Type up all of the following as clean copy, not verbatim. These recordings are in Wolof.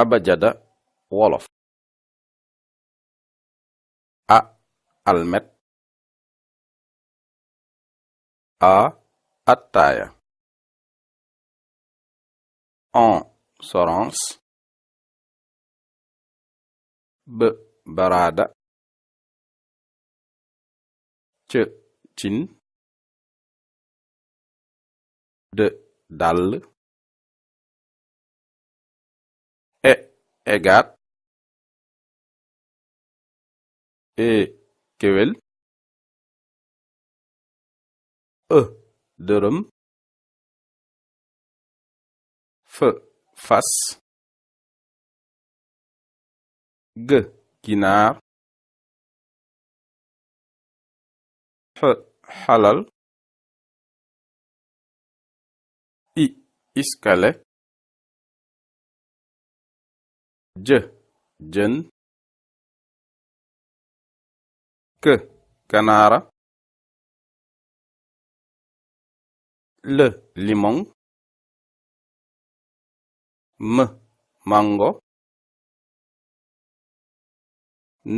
abajada wolof. A almet. A attaaya. On sorans. B baraada. C cin. D dàll. E egaat. E kéwél. E dërëm. F fas. G ginaar. X xalal. I iskale. J jën. K kanaara. L limon. M mango.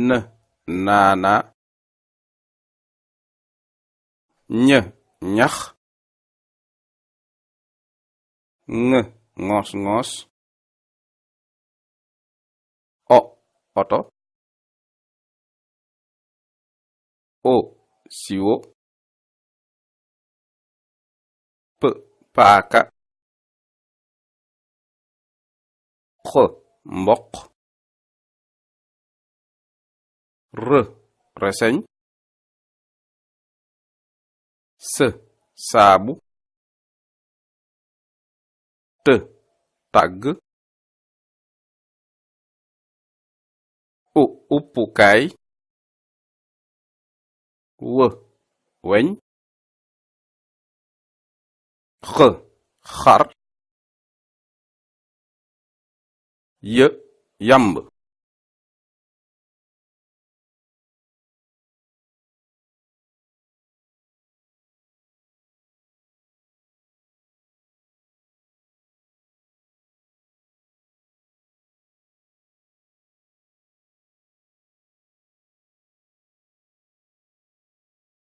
N naana. Ñ ñax. Ŋ ŋos-ŋos. O oto. O siwo. P paaka. X mboq. R reseñ. S saabu. T tàgg. U uppukaay. W weñ. X xar. Y yamb.